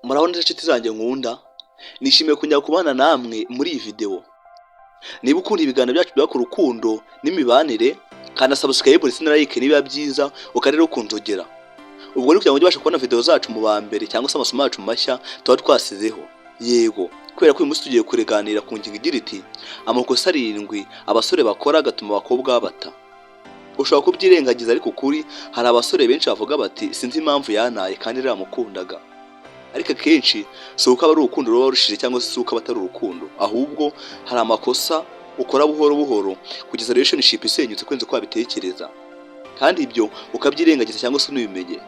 Muraho neza nshuti zanjye nkunda, nishimiye kongera kubana namwe muri iyi video. Niba ukunda ibiganiro byacu byubaka urukundo n'imibanire, kanda subscribe ndetse na like niba byiza, ukarero kunzogera. Ubwo ni kugira ngo ujye ubasha kubona video zacu mu ba mbere cyangwa se amasomo yacu mashya tuba twasizeho. Yego, kubera ko uyu munsi tugiye kureganira ku ngingo igira iti: "Amakosa 7 abasore bakora agatuma abakobwa babata." Ushobora kubyirengagiza, ariko ukuri hari abasore benshi bavuga bati: "Sinzi impamvu yantaye kandi naramukundaga." Ariko akenshi si uko aba ari urukundo ruba rushize cyangwa se si uko aba atari urukundo, ahubwo hari amakosa ukora buhoro buhoro kugeza relationship isenyutse kurenza uko wabitekereza, kandi ibyo ukabyirengagiza cyangwa se ntubimenye.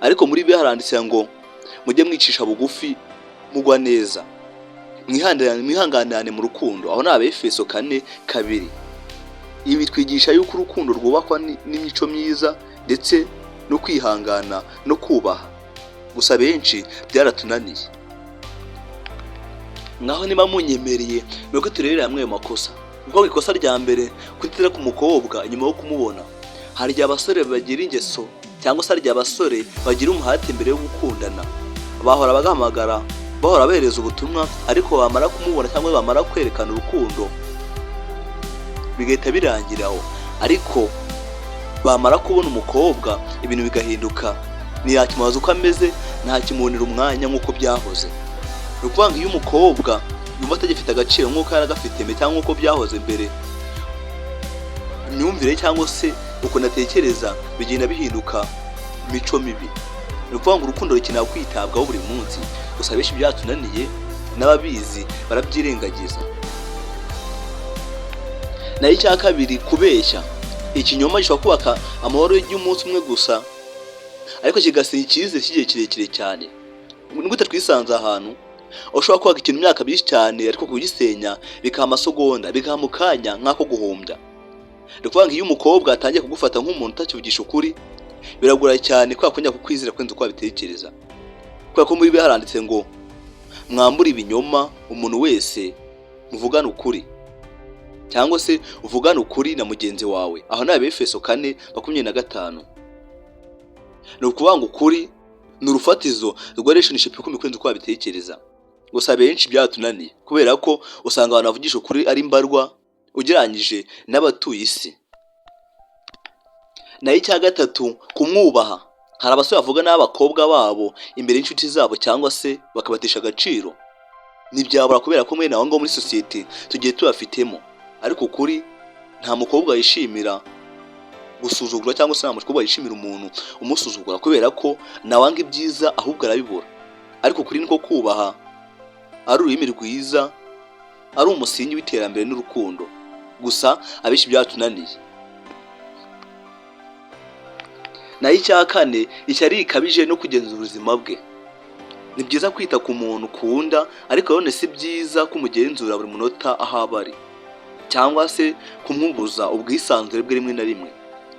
Ariko muri Bibiliya haranditse ngo: "Mujye mwicisha bugufi, mugwa neza, mwihanganirane mu rukundo." Aho ni Abefeso 4:2. Ibi bitwigisha yuko urukundo rwubakwa n'imico myiza ndetse no kwihangana no kubaha. Gusa benshi byaratunaniye. Ngaho niba munyemereye, nuko turebere hamwe ayo makosa. Kuko ikosa rya mbere, kutita ku mukobwa nyuma yo kumubona. Hari igihe abasore bagira ingeso cyangwa se hari igihe abasore bagira umuhate mbere yo gukundana, bahora bagahamagara, bahora bohereza ubutumwa, ariko bamara kumubona cyangwa bamara kwerekana urukundo bigahita birangira aho. Ariko bamara kubona umukobwa ibintu bigahinduka, ntiyakimubaza uko ameze, ntakimubonera umwanya nk'uko byahoze. Ni ukuvuga ngo iyo umukobwa yumva atagifite agaciro nk'uko yari agafite mbere cyangwa nk'uko byahoze mbere, imyumvire cyangwa se ukuntu atekereza bigenda bihinduka imico mibi. Ni ukuvuga ngo urukundo rukenera kwitabwaho buri munsi. Gusa benshi byatunaniye, n'ababizi barabyirengagiza. Naho icya kabiri, kubeshya. Ikinyoma gishobora kubaka amahoro y'umunsi umwe gusa, ariko kigasiga icyizere cy'igihe kirekire cyane. Ni gute twisanze ahantu ushobora kubaka ikintu imyaka myinshi cyane, ariko kugisenya bikaha amasegonda, bikaha mu kanya nk'ako guhumbya? Ni ukuvuga ngo iyo umukobwa atangiye kugufata nk'umuntu utakivugisha ukuri, biragora cyane ko yakongera kukwizera kurenza uko wabitekereza, kubera ko muri Bibiliya haranditse ngo: "Mwambure ibinyoma umuntu wese, muvugane ukuri," cyangwa se uvugane ukuri na mugenzi wawe. Aho ni Abefeso 4:25. Ni ukuvuga ngo ukuri ni urufatizo rwa relationship ikomeye kurenza uko wabitekereza. Gusa benshi byatunaniye, kubera ko usanga abantu bavugisha ukuri ari mbarwa ugereranyije n'abatuye isi. Naho icya gatatu, kumwubaha. Hari abasore bavuga n'abakobwa babo imbere y'inshuti zabo cyangwa se bakabatesha agaciro. Ntibyabura, kubera ko mwene aho ngaho muri sosiyete tugiye tubafitemo. Ariko ukuri, nta mukobwa yishimira gusuzugura cyangwa se nta mukobwa yishimira umuntu umusuzugura, kubera ko nawanga ibyiza ahubwo arabibura. Ariko ukuri niko kubaha, ari ururimi rwiza, ari umusingi w'iterambere n'urukundo. Gusa abenshi byatunaniye. Naho icya kane, ishyari rikabije no kugenzura ubuzima bwe. Ni byiza kwita ku muntu ukunda, ariko nanone si byiza kumugenzura buri munota aho aba ari, cyangwa se kumubuza ubwisanzure bwe rimwe na rimwe.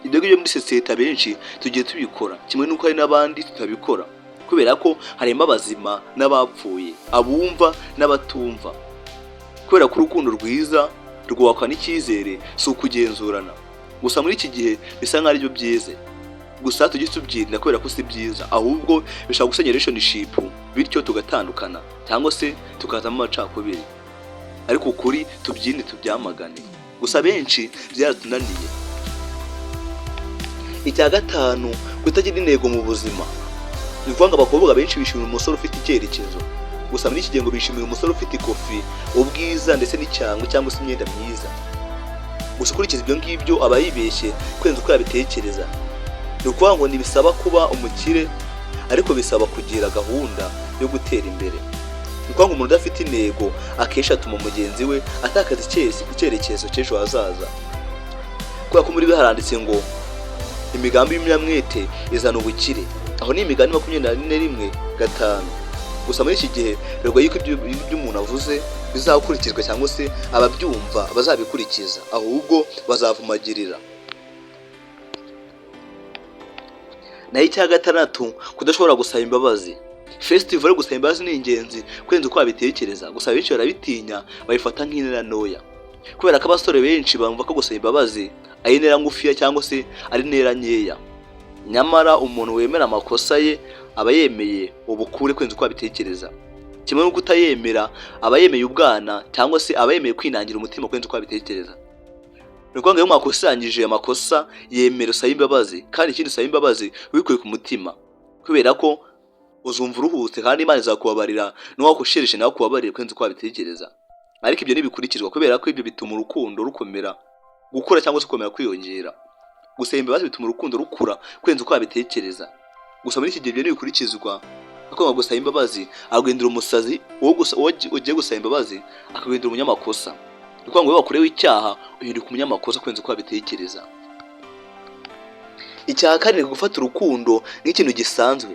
Ibyo ngibyo muri sosiyete abenshi tugiye tubikora, kimwe n'uko hari n'abandi tutabikora, kubera ko harimo abazima n'abapfuye, abumva n'abatumva. Kubera ko urukundo rwiza rwubakwa n'icyizere, si ukugenzurana. Gusa muri iki gihe bisa nk'aho aribyo byize. Gusa tujye tubyirinda, kubera ko si byiza, ahubwo bishobora gusenya relationship, bityo tugatandukana cyangwa se tukazamo amacakubiri. Ariko ukuri tubyirinde, tubyamagane. Gusa benshi byaratunaniye. Icya gatanu, kutagira intego mu buzima. Ni ukuvuga ngo abakobwa benshi bishimira umusore ufite icyerekezo. Gusa muri iki gihe ngo bishimira umusore ufite ikofi, ubwiza ndetse n'icyangwe cyangwa se imyenda myiza. Gusa ukurikiza ibyo ngibyo aba yibeshye kurenza uko yabitekereza. Ni ukuvuga ngo ntibisaba kuba umukire, ariko bisaba kugira gahunda yo gutera imbere. Ni ukuvuga ngo umuntu udafite intego akenshi atuma mugenzi we atakaza icyerekezo cy'ejo hazaza, kubera ko muri we haranditse ngo: "Imigambi y'umunyamwete izana ubukire." Aho ni Imigani 24:1-5. Gusa muri iki gihe biragoye yuko ibyo umuntu avuze bizakurikizwa cyangwa se ababyumva bazabikurikiza, ahubwo bazavumagirira. Naho icya gatandatu, kudashobora gusaba imbabazi. Festival yo gusaba imbabazi ni ingenzi kurenza uko wabitekereza. Gusa benshi barabitinya, babifata nk'intera ntoya, kubera ko abasore benshi bumva ko gusaba imbabazi ari intera ngufiya cyangwa se ari intera nkeya. Nyamara umuntu wemera amakosa ye aba yemeye ubukure kurenza uko abitekereza. Kimwe no kutayemera, aba yemeye ubwana cyangwa se aba yemeye kwinangira umutima kurenza uko abitekereza. Ni ukuvuga ngo iyo mwakusanyije amakosa, yemera usabe imbabazi. Kandi ikindi, usaba imbabazi ubikuye ku mutima, kubera ko uzumva uruhutse kandi Imana izakubabarira, n'uwakoshereje nawe akubabarire kurenza uko wabitekereza. Ariko ibyo ntibikurikizwa, kubera ko ibyo bituma urukundo rukomera gukura cyangwa se gukomera kwiyongera. Gusaba imbabazi bituma urukundo rukura kurenza uko wabitekereza. Gusa muri iki gihe ibyo ntibikurikizwa, kuko ngo gusaba imbabazi aguhindura umusazi, uwo ugiye gusaba imbabazi akaguhindura umunyamakosa. Ni ukuvuga ngo iyo wakorewe icyaha uhinduka umunyamakosa kurenza uko wabitekereza. Icya kane, gufata urukundo nk'ikintu gisanzwe.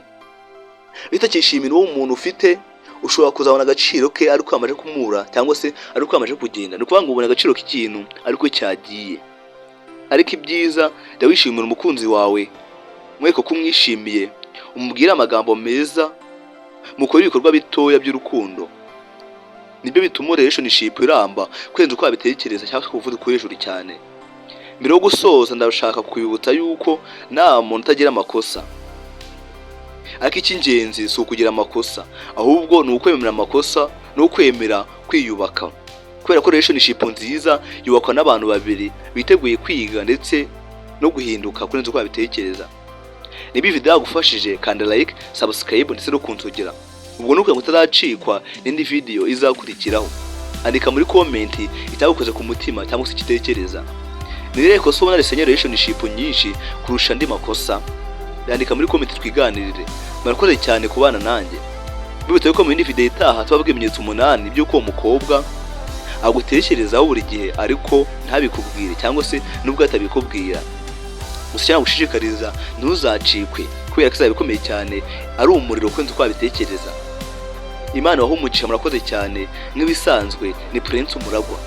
Iyo utakishimira uwo muntu ufite, ushobora kuzabona agaciro ke ariko yamaze kumura cyangwa se ariko yamaze kugenda. Ni ukuvuga ngo ubona agaciro k'ikintu ariko cyagiye. Ariko ibyiza, jya wishimira umukunzi wawe, mwereke ko umwishimiye, umubwire amagambo meza, mukore ibikorwa bitoya by'urukundo. Nibyo bituma relationship iramba kurenza uko wabitekereza cyangwa se ku muvuduko uri hejuru cyane. Mbere yo gusoza, ndashaka kwibutsa yuko nta muntu utagira amakosa. Ariko icy'ingenzi si ukugira amakosa, ahubwo ni ukwemera amakosa no kwemera kwiyubaka, kubera ko relationship nziza yubakwa n'abantu babiri biteguye kwiga ndetse no guhinduka kurenza uko babitekereza. Niba iyi video yagufashije, kanda like, subscribe ndetse no kunzogera. Ubwo ni ukugira ngo utazacikwa n'indi video izakurikiraho. Andika muri comment icyagukoze ku mutima cyangwa se icyo. Ni irihe kosa ubona risenya relationship nyinshi kurusha andi makosa? Yandika muri comment twiganirire. Murakoze cyane kubana nanjye. Bibutse ko mu yindi video itaha tubabwira ibimenyetso 8 by'uko uwo mukobwa agutekerezaho buri gihe ariko ntabikubwire, cyangwa se nubwo atabikubwira. Gusa icyo nagushishikariza, ntuzacikwe, kubera ko izaba ikomeye cyane, ari umuriro kurenza uko wabitekereza. Imana ibahe umugisha, murakoze cyane. Nk'ibisanzwe ni Prince Umuragwa.